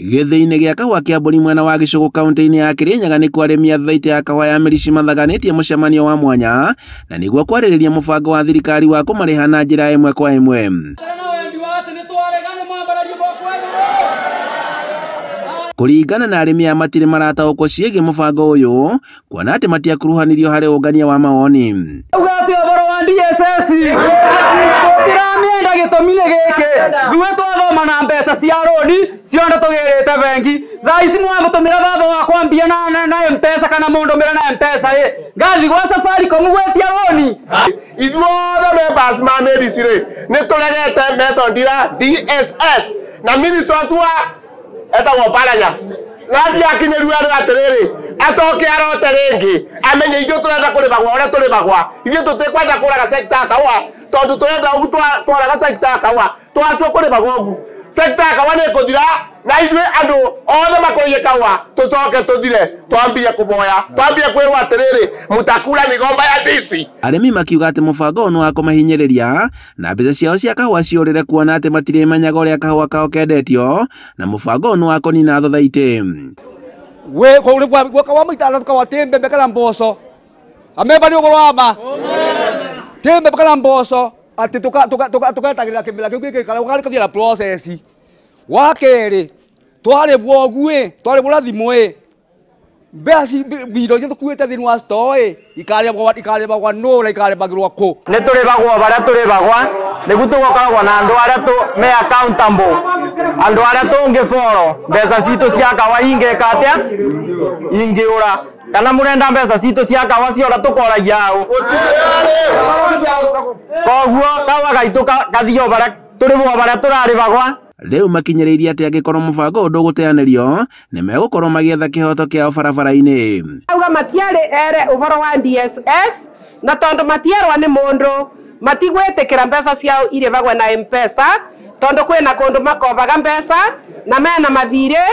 Gĩthĩi-inĩ gĩa kahũa kĩa mbũri mwena wa Gĩcũgũ kaunti-inĩ ya Kĩrĩnyaga nĩkuo arĩmi a thaitĩ ya kahũa ya Mĩrici mathaganĩtie mũcemanio wa mwanya na nĩguo kwarĩrĩria mũbango wa thirikari wa kũmarĩha na njĩra ĩmwe kwa ĩmwe. Kũringana na arĩmi aya matirĩ marataũkwo ciĩgiĩ mũbango ũyũ kuona atĩ matiakuruhanirio harĩ ũngania wa mawoni. Uga atĩ ũhoro wa DSS tũtiramĩenda gĩtũmi-inĩ gĩkĩ ithuĩ twathoma na mbeca cia rũni cionde tũgĩrĩte bengi thaa ici mwamũtũmĩra baba wakwa mbia na M-Pesa kana mũndũmĩre na M-Pesa ĩ ngathi gwa Safaricom gwĩtia rũni. Ithuothe members ma Mĩrici rĩ nĩ tũregete method ya DSS na minister wa etagwo Paranya nathiĩ akinyĩrue andũ atĩrĩrĩ acoke arote rĩngĩ amenye ithuĩ tũrenda kũrĩbagwa ũrĩa tũrĩbagwa ithuĩ tũtikwenda kũraga sector ya kahũa tondũ tũrenda ũguo twaraga sector ya kahũa twatua kũrĩbagwa ũguo sector ya kahũa nĩ ĩkũthira na ithuĩ andũ othe makũrĩie kahũa tũcoke tũthire twambie kũboya twambie kwĩrwo atĩrĩrĩ mũtakura mĩgomba ya ndici. Arĩmi makiuga atĩ mũbango ũyũ nĩ wa kũmahinyĩrĩria na mbeca ciao cia kahũa ciũrĩre kuona atĩ matirĩmenyaga ũrĩa kahũa kao kendetio na mũbango ũyũ nĩ wa kũnina thothaitĩ. We kwa wa maita kawa ti mbembe kana mboco amemba nĩ ũhoro wa ma ti mbembe kana mboco atĩ tũketagĩrĩra kĩmera kĩu gĩgĩikara gũgathiĩ na process. Wa kerĩ twarĩbwo ũguo ĩ twarĩbwo na thimũ ĩ mbeca indo iria tũkuĩte thĩinĩ wa store ĩ ikarĩbagwa nũ na ikarĩbagĩrwo kũ. Nĩ tũrĩbagwo barĩa tũrĩbagwa nĩguo tũgũkoragwo na andũ arĩa me accountable andũ arĩa tũngĩboro mbeca citũ cia kahũa ingĩka atĩa ingĩũra kana mũrenda mbeca citũ cia kahũa ciora tũkoragia ũ koguo kahũa gaitũ gathio barĩa tũrĩbwo barĩa tũrarĩbagwa. Rĩu makinyĩrĩirie atĩ angĩkorwo mũbango ũyũ ndũgũteanĩrio nĩ megũkorwo magĩetha kĩhoto kĩao barabara-inĩ. Auga matiarĩ ere ũhoro wa DSS na tondũ matierwa nĩ mũndũ matigwĩtĩkĩra mbeca ciao irĩbagwo na M-Pesa tondũ kwĩna kũndũ makobaga mbeca na mena mathirĩ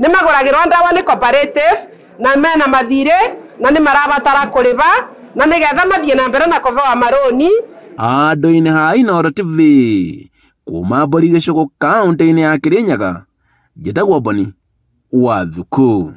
nĩ magũragĩrwo ndawa nĩ cooperative na mena mathirĩ na nĩ marabatara kũrĩba na nĩgetha mathiĩ na mbere na kũbewa marũni. Andũ-inĩ ha Inooro TV kuma Mbũri Gĩcũgũ kaunti-inĩ ya Kĩrĩnyaga njĩtagwo Boni wa Thuku.